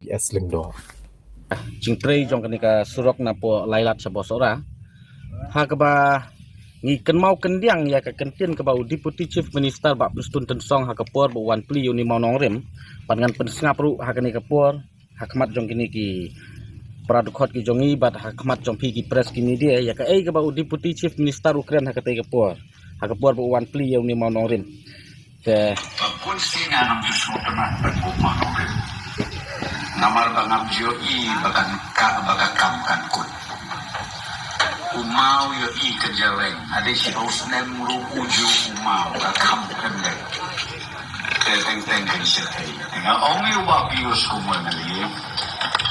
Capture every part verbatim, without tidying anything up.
P S Lyngdoh. Jingtrei jong kane ka surok na poh Lailat sha Bawsohra, ha kaba ngi kynmaw kyndiang ïa ka kyntien kaba u Deputy Chief Minister Bah Prestone Tynsong ha ka por ba u wan plie ïa une u mawnongrim. Bad ngan pynsngap ruh ha kane ka por ha khmat jong kine ki para dkhot ki jong ngi bad ha khmat jong phi ki press ki media ïa kaei kaba u Deputy Chief Minister u kren ha katei ka por, ha ka por ba u wan plie ïa une u mawnongrim. Te ba kun sien ngam ju sngewtynnat ban buh mawnongrim. Namar ba ngam ju ïohi ba kan ka, ba ka kam kan kut. U maw ïohi ka jaweng. Hynrei shi u snem ruh u ju u maw ka kam kan dei. Te teng teng kan shi tei. Nga ong ïa u Bah Pius kum u M L A.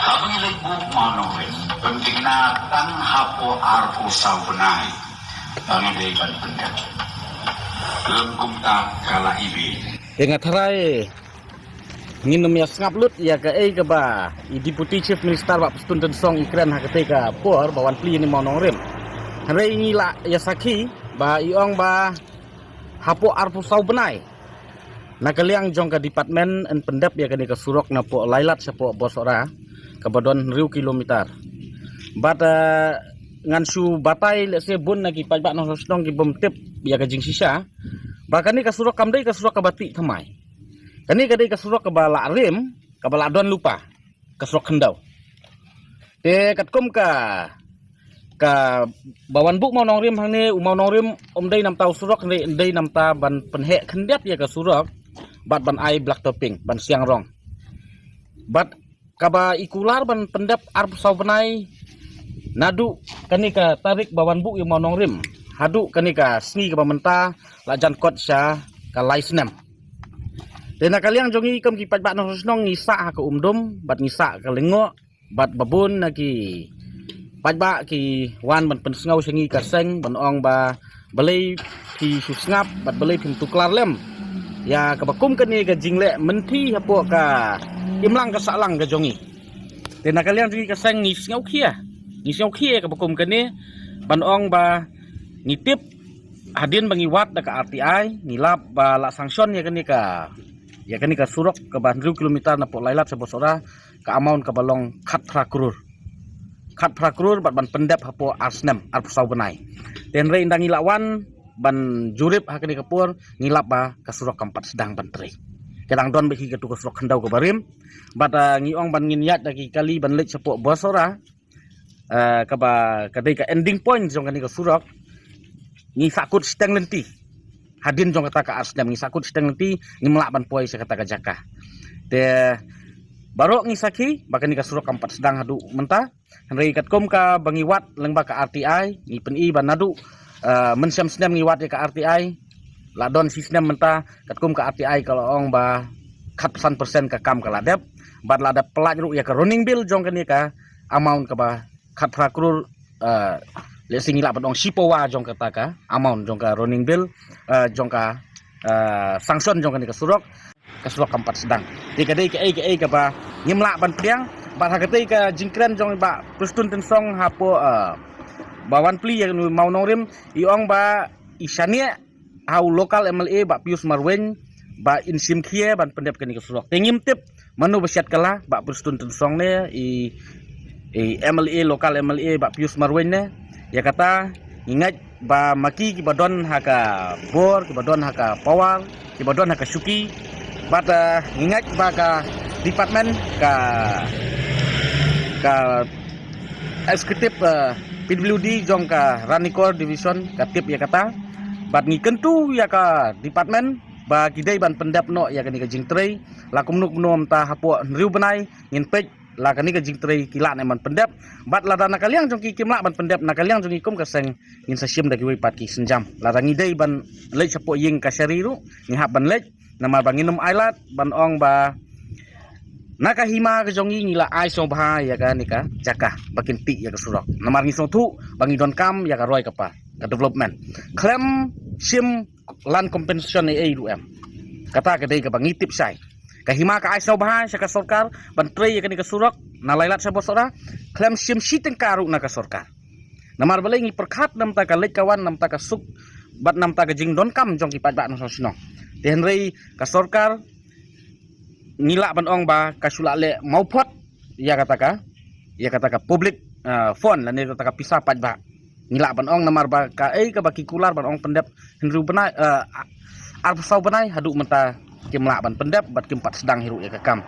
Haba ngi leit buh mawnongrim, pynthikna tang hapoh arphew saw bnai. Ba ngi dei ban pyndep. Lem kumta ka la ibi. Te nga tharai ngin ym ïa sngap lut ïa kaei kaba i Deputy Chief Minister Bah Prestone Tynsong i kren ha katei ka por ba wan plie ïa une u mawnongrim. Hynrei ngi la ïa sakhi ba i ong ba hapoh arphew saw bnai na ka liang jong ka department yn pyndep ïa kane ka surok na poh Lailat sha poh Bawsohra kaba don hynriew kilometer. Bad, eh, ngan shu batai lehse bun na ki paidbah nongshong shnong ki bym tip ïa ka jingshisha ba kane ka surok kam dei ka surok kaba tih thymmai. Kane ka dei ka surok kaba la rim, kaba la don lypa, ka surok khyndew. Te katkum ka, kaba wan buh mawnongrim hangne, u mawnongrim um dei namta u surok, hynrei dei namta ban pynheh khyndiat ïa ka surok bad ban ai black topping, ban siang rong. Bad kaba i kular ban pyndep arphew saw bnai naduh kane ka tarik ba wan buh ïa u mawnongrim haduh kane ka sngi kaba mynta la jan kot sha ka lai snem. Te na ka liang jong ngi kum ki paidbah nongshong shnong ngi sah ha ka Umdum bad ngi sah ha ka Lyngngoh bad ba bun na ki paidbah ki wan ban pynsngew sha ngi ka seng ban ong ba balei phi shu sngap bad balei phim tuklar lem ïa kaba kum kane ka jingleh mynthi hapoh ka imlang ka sahlang ka jong ngi. Te na ka liang jong ngi ka seng ngi sngewkhia, ngi sngewkhia kaba kum kane ban ong ba ngi tip hadien ba ngi wad da ka R T I ngi lap ba la sanction ïa kane ka, ïa kane ka surok kaba hynriew kilometer na poh Lailat sha Bawsohra ka amount kaba long khatphra klur. Khatphra klur bad ban pyndep hapoh ar snem, arphew saw bnai. Te hynrei ynda ngi la wan ban jurip ha kane ka por ngi lap ba ka surok kam pat sdang ban trei. Ka dang don beit hi katu ka surok khyndew kaba rim. Bad, ah, ngi ong ban ngin ïaid da ki kali ban leit sha poh Bawsohra, eh, kaba ka dei ka ending point jong kane ka surok. Ngi sahkut shiteng lynti. Hadien jong kata ka ar snem ngi sahkut shiteng lynti, ngim lah ban poi sha kata ka jaka. Te baroh ngi sakhi ba kane ka surok kam pat sdang haduh mynta. Hynrei katkum kaba ngi wad lyngba ka R T I ngi pyni ba naduh, eh, mynshem snem ngi wad ïa ka R T I. La don shi snem mynta katkum ka R T I ka la ong ba khatsan percent ka kam ka la dep. Bad la dep pyllait ruh ïa ka running bill jong kane ka amount kaba khatphra klur, eh, lehse ngi lah ban ong shiphew jong kata ka amount jong ka running bill, eh, jong ka, eh, sanction jong kane ka surok. Ka surok kam pat sdang. Te ka dei kaei kaei kaba ngim lah ban pdiang bad ha katei ka jingkren jong i Bah Prestone Tynsong hapoh, eh, ba wan plie ïa une u mawnongrim i ong ba i shaniah ha u local M L A Bah Pius Marwein ba in shim khia ban pyndep kane ka surok. Te ngim tip mano ba shet kylla Bah Prestone Tynsong ne i, i M L A, local M L A Bah Pius Marwein ne. Ïa kata ngi ngeit ba ma ki kiba don ha ka bor, kiba don ha ka power, kiba don ha ka shuki. Bad, eh, ngi ngeit ba ka department ka, ka executive, eh, P W D jong ka Ranikor Division ka tip ïa kata. Bad ngi kyntu ïa ka department ba ki dei ban pyndep noh ïa kane ka jingtrei. La kumno kumno mynta hapoh hynriew bnai ngin peit la kane ka jingtrei ki lah ne ban pyndep. Bad lada na ka liang jong ki kim lah ban pyndep, na ka liang jong ngi kum ka seng ngin sa shim da kiwei pat ki sienjam. Lada ngi dei ban leit shapoh ïing kashari ruh ngi hap ban leit. Namar ba ngin ym ailad ban ong ba na ka hima ka jong ngi ngi la ai sngewbha ïa kane ka jaka ba kin tih ïa ka surok. Namar ngi sngewthuh ba ngi donkam ïa ka roi ka par, ka development. Khlem shim land compensation ei ei ruh em. Kata ka dei kaba ngi tip shai. Ka hima ka ai sngewbha sha ka sorkar ban trei ïa kane ka surok na Lailat sha Bawsohra, khlem shim shi tyngka ruh na ka sorkar. Namar balei? Ngi pyrkhat namta ka leit ka wan, namta ka suk bad namta ka jingdonkam jong ki paidbah nongshong shnong. Te hynrei ka sorkar ngi lah ban ong ba ka shu lah leh mawphot ïa kata ka, ïa kata ka public, ah, fund lane kata ka pisa paidbah. Ngi lah ban ong namar ba kaei kaba ki kular ban ong pyndep hynriew bnai, ah, arphew saw bnai haduh mynta kim lah ban pyndep bad kim pat sdang hi ruh ïa ka kam.